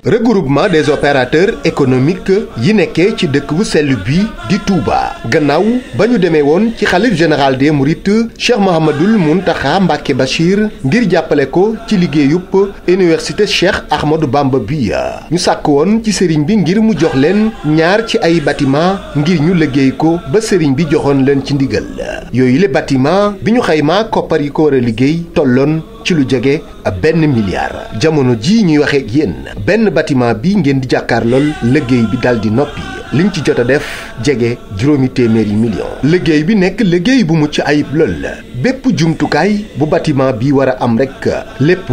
regroupement des opérateurs économiques yi nekkee ci dëkk bu sell bi di Touba gannaaw ba ñu demee woon ci xalif général des mourides Cheikh Mouhamadoul Mountakha Mbacké Bachir ngir jàppale ko ci liggéeyub université Cheikh Ahmadou Bamba bi ñu sàkk woon ci sëriñ bi ngir mu jox leen ñaar ci ay bâtiment ngir ñu liggéey ko ba sëriñ bi joxoon leen ci ndigal yooyu le bâtiment bi ñu xaymaa koppar yi ko war a liggéey tolloon ci lu jege $1 milliard jamono ji ñuy waxee ak yéen benn bâtiment bi ngeen di jàkkaarlool liggéey bi daldi noppi liñ ci jot a def jege $800 millions liggéey bi nekk liggéey bu mucc ayib lool bépp jumtukaay bu bâtiment bi war a am rek lépp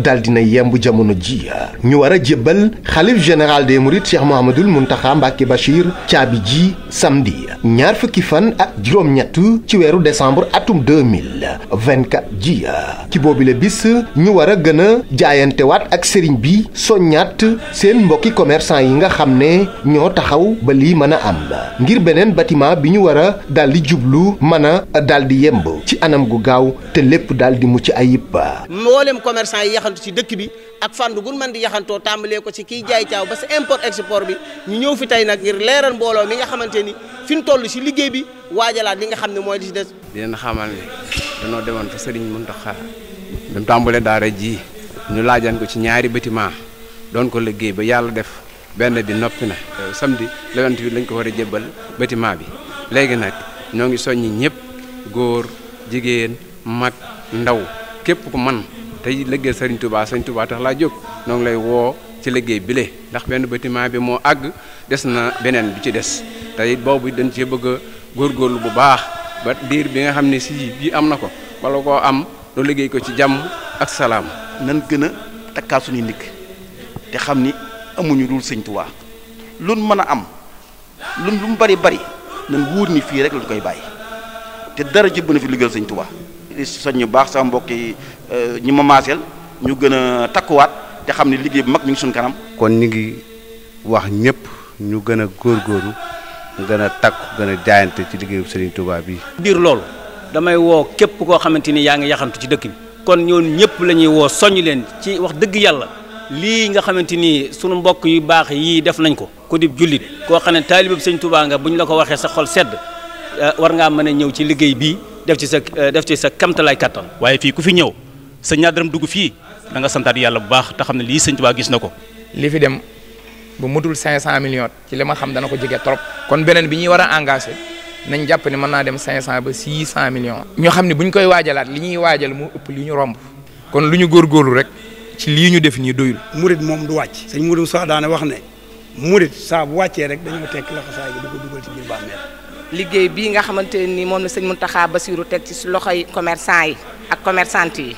daldi na yemb jamono ji ñu war a jébbal xalif général des mourides Cheikh Mouhamadoul Mountakha Mbacké Bachir caabi ji samedi ñaar fukki fan ak juróom-ñett ci weeru décembre atum 2024 ji ci boobile bis ñu war a gën a jaayantewaat ak sëriñ bi soññaat seen mbokki commerçant yi nga xam ne ñoo taxaw ba lii mën a am ngir beneen bâtiment bi ñu war a daldi jublu mën a daldi yemb ci anam gu gaaw te lépp daldi mucc ayib. mboolem commerçant yi yaxantu ci dëkk bi ak fànn gu mën di yaxantoo tàmbalee ko ci kiy jaay caaw ba sa import export bi ñu ñëw fi tey nag ngir leeral mbooloo mi nga xamante ni fi ñu toll ci liggéey bi waajalaat li nga xam ne mooy li ci des. di leen xamal ne danoo demoon fa Serigne Mountakha bi mu tàmbalee daara ji ñu laajan ko ci ñaari bâtiment doon ko liggéey ba yàlla def benn bi noppi na samedi le 28 lañ ko war a jébbal bâtiment bi léegi nag ñoo ngi soññi ñëpp góor jigéen mag ndaw képp ku man tey liggéey Serigne Touba tax laa jóg ñoo ngi lay woo ci liggéey bile ndax benn bâtiment bi moo àgg des na beneen bi ci des te it boobu dañ cee bëgg a góorgóorlu bu baax ba diir bi nga xam ne si bii am na ko wala koo am lu liggéey ko ci jàmm ak salaam. nan gën a takkaat suñuy ndigg te xam ni amuñu dul Sëñ Touba luñ mën a am lu mu bari nan wóor ni fii rek lañ koy bàyyi te dara jëbb na fi liggéeyal Sëñ Touba. di soññ baax sama mbokk yi ñi ma maaseel ñu gën a takkuwaat te xam ne liggéey bu mag mi ngi suñ kanam. kon ñu ngi wax ñëpp ñu gën a góorgóorlu gën a takku gën a jaayante ci liggéeyu Serigne Touba bi. biir loolu damay woo képp koo xamante ni yaa ngi yaxantu ci dëkk bi kon ñoon ñëpp la ñuy woo soññ leen ci wax dëgg yàlla lii nga xamante ni sunu mbokk yu baax yii def nañ ko ku di jullit koo xam ne taalibe Sëñ Touba nga bu ñu la ko waxee sa xol sedd war ngaa mën a ñëw ci liggéey bii def ci sa kamtalaay kattan. waaye fii ku fi ñëw sa ñaar dërëm dugg fii da nga santaat yàlla bu baax te xam ne lii Sëñ Touba gis na ko. li fi dem bu mutul 500 millions ci li ma xam dana ko jege trop. kon beneen bi ñuy war a engagé nañ jàpp ne mën naa dem 500 ba 600 millions. ñoo xam ne bu ñu koy waajalaat li ñuy waajal mu ëpp li ñu romb. kon lu ñu góorgóorlu rek ci lii ñu def nii doyul. murit moom du wàcc. sëñ Mourou Sow daane wax ne murit saa bu wàccee rek dañoo tekk la xasaay gi di ko dugal ci biir bàmmeel. liggéey bii nga xamante ni moom la sëñ Mountakha Bassirou teg ci loxoy commerçant yi ak commerçante yi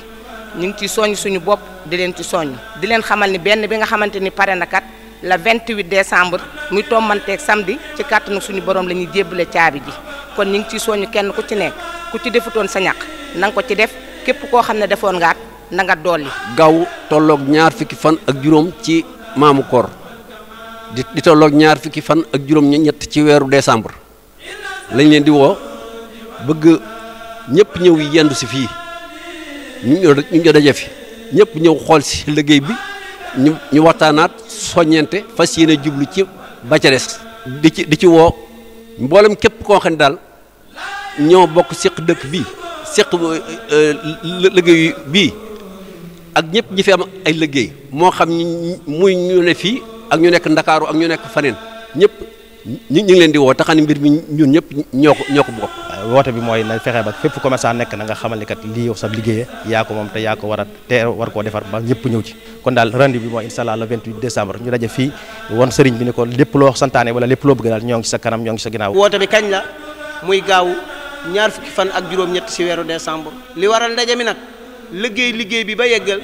ñu ngi ci soññ suñu bopp di leen ci soññ di leen xamal ni benn bi nga xamante ni pare na kat le 28 décembre muy tombanteeg samedi ci kàttanu suñu borom la ñuy jébbale caabi ji kon ñu ngi ciy soññ kenn ku ci nekk ku ci defutoon sa ñaq na nga ko ci def képp koo xam ne defoon ngaat na nga dolli. gaaw tolloog ñaar fukki fan ak juróom ci maamu koor di tolloog ñaar fukki fan ak juróom ñett ci weeru décembre lañ leen di woo bëgg ñëpp ñëw yendu si fii ñu daje fi ñëpp ñëw xool si liggéey bi ñu waxtaanaat soññente fas yéene jublu ci ba ca des di ci woo mboolem képp koo xam ne daal ñoo bokk séq dëkk bii séq liggéey bii ak ñëpp ñi fi am ay liggéey moo xam muy ñu ne fii ak ñu nekk Ndakaaru ak ñu nekk faneen ñëpp ñu ngi leen di woo tax ni mbir mi ñun ñëpp ñoo ko bokk. woote bi mooy na fexe ba fépp commerçant nekk na nga xamal ni kat lii yow sa liggéey yaa ko moom te yaa ko war a teer war koo defar ba ñëpp ñëw ci kon daal rendez-vous bi mooy incha allah le 28 décembre ñu daje fii won sëriñ bi ni ko lépp loo santaane wala lépp loo bëgg daal ñoo ngi sa kanam ñoo ngi sa ginnaaw. woote bi kañ la muy gaaw ñaar fukki fan ak juróom-ñett ci weeru décembre li waral ndaje mi nag liggéey bi ba yeggal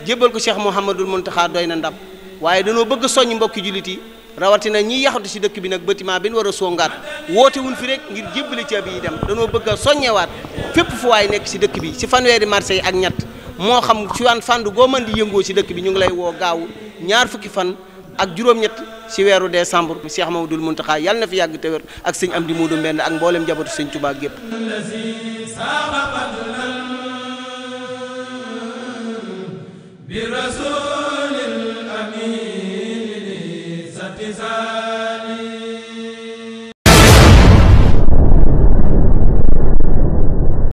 jébbal ko Cheikh Mouhamadoul Mountakha doy na ndam waaye dañoo bëgg soññ mbokki jullit yi rawatina ñi yaxatu ci dëkk bi nag bâtiment bi ñu war a songaat woote wuñ fi rek ngir jébbale caabi yi dem dañoo bëgg a soññewaat fépp fu waay nekk ci dëkk bi ci fanweeri marché yi ak ñett moo xam ci waan fànn goo mën di yëngoo ci dëkk bi ñu ngi lay woo gaaw ñaar fukki fan ak juróom-ñett ci weeru décembre Cheikh Mouhamadoul Mountakha yàlla na fi yàgg te wér ak sëñ Amdi Modou Mbend ak mboolem njabootu sëñ Touba gépp واحتساب